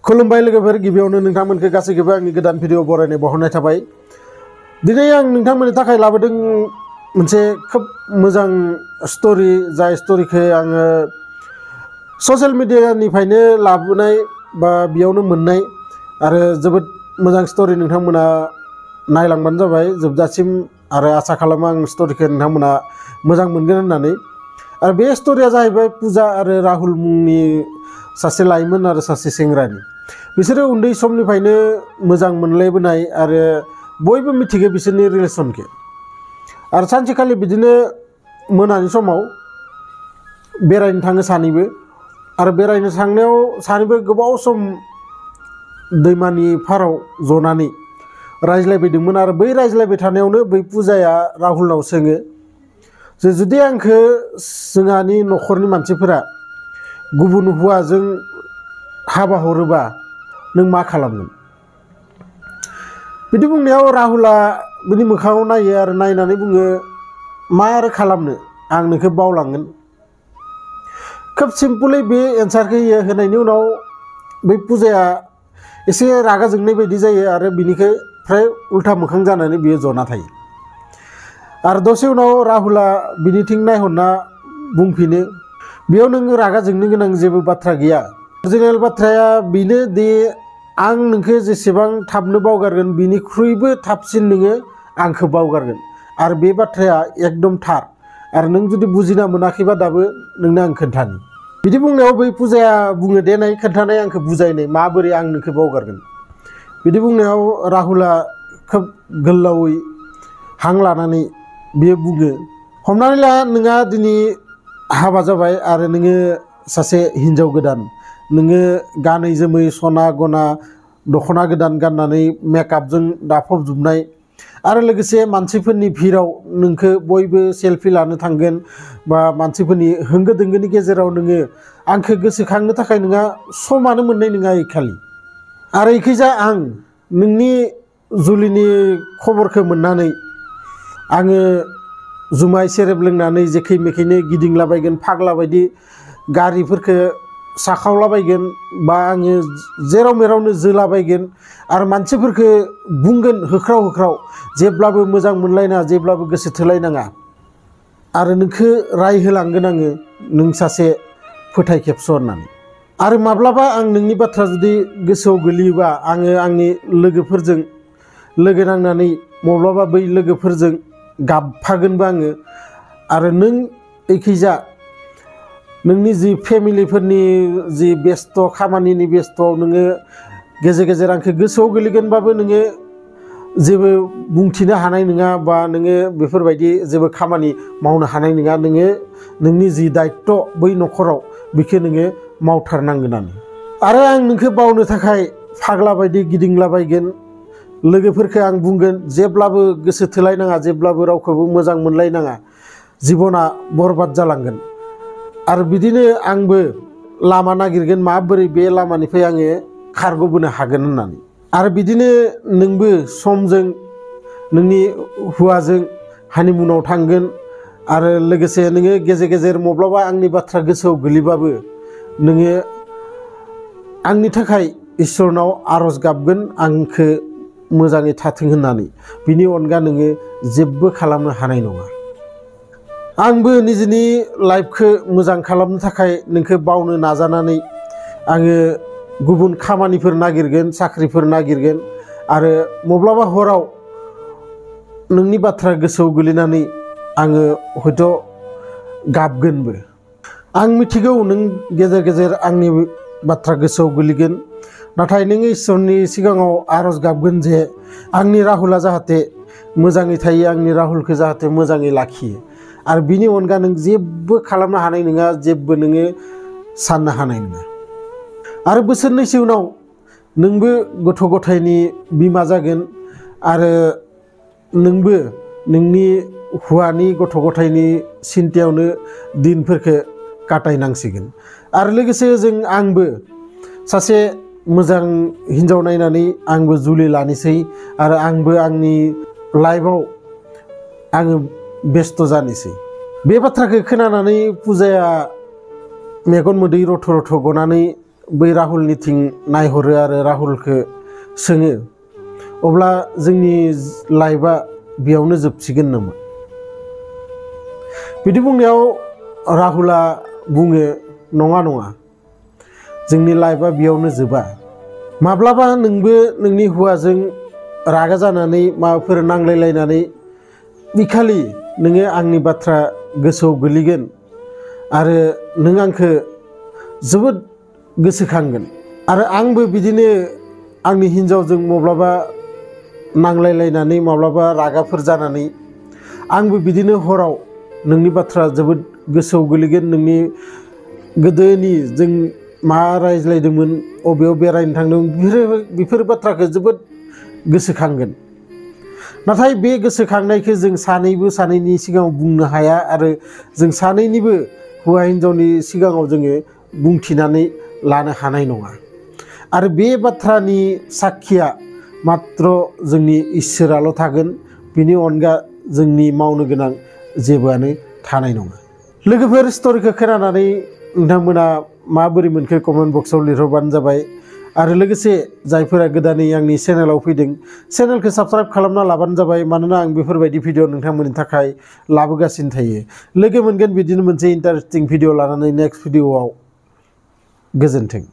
खुलुमबाय लोगोफोर गिबियावनो नोंथांमोनखौ गासैखौबो आंनि गोदान भिडिअ बरायनाय बावहरनाय थाबाय। दिनै आं नोंथांमोननि थाखाय लाबोदों मोनसे खोब मोजां स्टोरी, जाय स्टोरीखौ आङो ससियेल मिडियानिफ्रायनो लाबोनाय बा बेयावनो मोननाय आरो जोबोद मोजां स्टोरी। नोंथांमोना नायलांबानो जाबाय जोबजासिम आरो आसा खालामो आं स्टोरीखौ नोंथांमोना मोजां मोनगोन होननानै। आरो बे स्टोरीया जाहैबाय पूजा आरो राहुल मुंनि सासे लाइमोन आरो सासे सेंग्रानि। बिसोरो उन्दै समनिफ्रायनो मोजां मोनलायबोनाय आरो बयबो मिथिगौ बिसोरनि रिलेशनखौ। आरो सानसेखालि बिदिनो मोनानि समाव बेरायनो थाङो सानैबो। आरो बेरायनो थांनायाव सानैबो गोबाव सम दैमानि फाराव जनानै रायज्लायबायदोंमोन। आरो बै रायज्लायबाय थानायावनो बै पूजाया राहुलनाव सोङो जे जुदि आंखौ जोंहानि न'खरनि मानसिफोरा गुबुन हौवाजों हाबा हरोबा नों मा खालामगोन? बिदि बुंनायाव राहुला बिनि मोखाङाव नायो आरो नायनानै बुङो, मा आरो खालामनो, आं नोंखौ बावलांगोन। खोब सिम्पलै बे एन्सारखौ होनायनि उनाव बै पूजाया एसे रागा जोंनाय बायदि जायो आरो बिनिखौ फ्राय उल्था मोखां जानानै बियो जना थायो। आरो दसे उनाव राहुला बिनिथिं नायहरना बुंफिनो, बेयाव नोङो रागा जोंनो गोनां जेबो बाथ्रा गैया। अरिजिनेल बाथ्राया बेनो दि आं नोंखौ जेसेबां थाबनो बावगारगोन बिनिख्रुइबो थाबसिन नोङो आंखौ बावगारगोन। आरो बे बाथ्राया एकदम थार। आरो नों जुदि बुजिना मोनाखैबा दाबो नोंनो आं खोन्थानि। बिदि बुंनायाव बै पूजाया बुङो, दे नाय खोन्थानाय, आंखौ बुजायनाय, माबोरै आं नोंखौ बावगारगोन। बिदि बुंनायाव राहुला खोब गोलावै हां लानानै बियो बुङो, हमनानै ला नोंहा दिनै हाबा जाबाय आरो नोङो सासे हिन्जाव गोदान। नोङो गानै जोमै सना गना दख'ना गोदान गाननानै मेकआपजों दाफबजोबनाय आरो लोगोसे मानसिफोरनि भिराव नोंखौ बयबो सेलफि लानो थांगोन बा मानसिफोरनि होंगो दोंगोनि गेजेराव नोङो आंखौ गोसोखांनो थाखाय नोंहा समानो मोननाय नङा इखालि। आरो इखैजा आं नोंनि जुलिनि खबरखौ मोननानै आङो जुमाय सेरेब लोंनानै जेखै मेखैनो गिदिंलाबायगोन, फाग्ला बायदि गारिफोरखौ साखावलाबायगोन बा आङो जेराव मेरावनो जोलाबायगोन आरो मानसिफोरखौ बुंगोन होख्राव होख्राव, जेब्लाबो मोजां मोनलायना, जेब्लाबो गोसो थोलायनाङा। आरो नोंखौ रायहोलांगोन आङो, नों सासे फोथाय खेबस' होननानै। आरो माब्लाबा आं नोंनि बाथ्रा जुदि गोसोआव गोलैयोबा आङो आंनि लोगोफोरजों लोगो नांनानै माब्लाबा बै लोगोफोरजों गाबफागोनबो आङो। आरो नों एखैजा नोंनि जि फेमिलिफोरनि जि बेस्थ' खामानिनि बेस्थ'आव नोङो गेजेर गेजेर आंखौ गोसोआव गोलैगोनबाबो नोङो जेबो बुंथिनो हानाय नङा बा नोङो बेफोरबायदि जेबो खामानि मावनो हानाय नङा। नोङो नोंनि जि दायित्व बै न'खराव बेखौ नोङो मावथारनांगोनानो। आरो आं नोंखौ बावनो थाखाय फाग्ला बायदि गिदिंलाबायगोन। लोगोफोरखौ आं बुंगोन जेब्लाबो गोसो थोलायनाङा, जेब्लाबो रावखौबो मोजां मोनलायनाङा, जिबना बरबाद जालांगोन। आरो बिदिनो आंबो लामा नागिरगोन माबोरै बे लामानिफ्राय आङो खारग'बोनो हागोन होननानै। आरो बिदिनो नोंबो समजों नोंनि हौवाजों हानिमुनाव थांगोन। आरो लोगोसे नोङो गेजेर गेजेर माब्लाबा आंनि बाथ्रा गोसोआव गोलैबाबो नोङो आंनि थाखाय इसोरनाव आर'ज गाबगोन आंखौ मोजाङै थाथों होननानै। बिनि अनगा नोङो जेबो खालामनो हानाय नङा। आंबो निजेनि लाइफखौ मोजां खालामनो थाखाय नोंखौ बावनो नाजानानै आङो गुबुन खामानिफोर नागिरगोन, साख्रिफोर नागिरगोन। आरो माब्लाबा हराव नोंनि बाथ्रा गोसोआव गोलैनानै आङो हयथ' गाबगोनबो। आं मिथिगौ नों गेजेर गेजेर आंनि बाथ्रा गोसोआव गोलैगोन, नाथाय नों इसोरनि सिगाङाव आर'ज गाबगोन जे आंनि राहुला जाहाथे मोजाङै थायो, आंनि राहुलखौ जाहाथे मोजाङै लाखियो। आरो बिनि अनगा नों जेबो खालामनो हानाय नङा, जेबो नोङो साननो हानाय नङा। आरो बोसोरनैसो उनाव नोंबो गथ' गथायनि बिमा जागोन आरो नोंबो नोंनि हौवानि गथ' गथायनि सिन्थायावनो दिनफोरखौ काटायनांसिगोन। आरो लोगोसे आंबो सासे मोजां हिन्जाव नायनानै आंबो जुलि लानोसै आरो आंबो आंनि लाइफआव आङो बेस्थ' जानोसै। बे बाथ्राखौ खोनानानै पूजाया मेगन मोदै रथ' रथ' गनानै बै राहुलनिथिं नायहरो आरो राहुलखौ सोङो अब्ला जोंनि लाइफआ बेयावनो जोबसिगोन नामा? बिदि बुंनायाव राहुला बुङो नङा नङा, जोंनि लाइफआ बेयावनो जोबा। माब्लाबा नोंबो नोंनि हौवाजों रागा जानानै माबाफोर नांलायलायनानै बिखालि नोङो आंनि बाथ्रा गोसोआव गोलैगोन आरो नों आंखौ जोबोद गोसोखांगोन। आरो आंबो बिदिनो आंनि हिन्जावजों माब्लाबा नांलायलायनानै माब्लाबा रागाफोर जानानै आंबो बिदिनो हराव नोंनि बाथ्रा जोबोद गोसोआव गोलैगोन। नोंनि गोदोनि जों मा रायज्लायदोंमोन, अबेयाव बेरायनो थांदोंमोन, बेफोर बाथ्राखौ जोबोद गोसोखांगोन। नाथाय बे गोसोखांनायखौ जों सानैबो सानैनि सिगाङाव बुंनो हाया आरो जों सानैनिबो हौवा हिन्जावनि सिगाङाव जोङो बुंथिनानै लानो हानाय नङा। आरो बे बाथ्रानि साखिया मात्र जोंनि इसोराल' थागोन, बिनि अनगा जोंनि मावनो गोनां जेबोआनो थानाय नङा। लोगोफोर, स्ट'रिखौ खोनानानै नोंथांमोना माबोरै मोनखो कमेन्ट बक्सआव लिरहरबानो जाबाय। आरो लोगोसे जायफोरा गोदानै आंनि चेनेलाव फैदों, चेनेलखौ साबस्क्राइब खालामना लाबानो जाबाय, मानोना आं बेफोरबायदि भिडिअ नोंथांमोननि थाखाय लाबोगासिनो थायो। लोगो मोनगोन बिदिनो मोनसे इन्टारेस्टिं भिडिअ लानानै नेक्स्ट भिडिअआव। गोजोन्थों।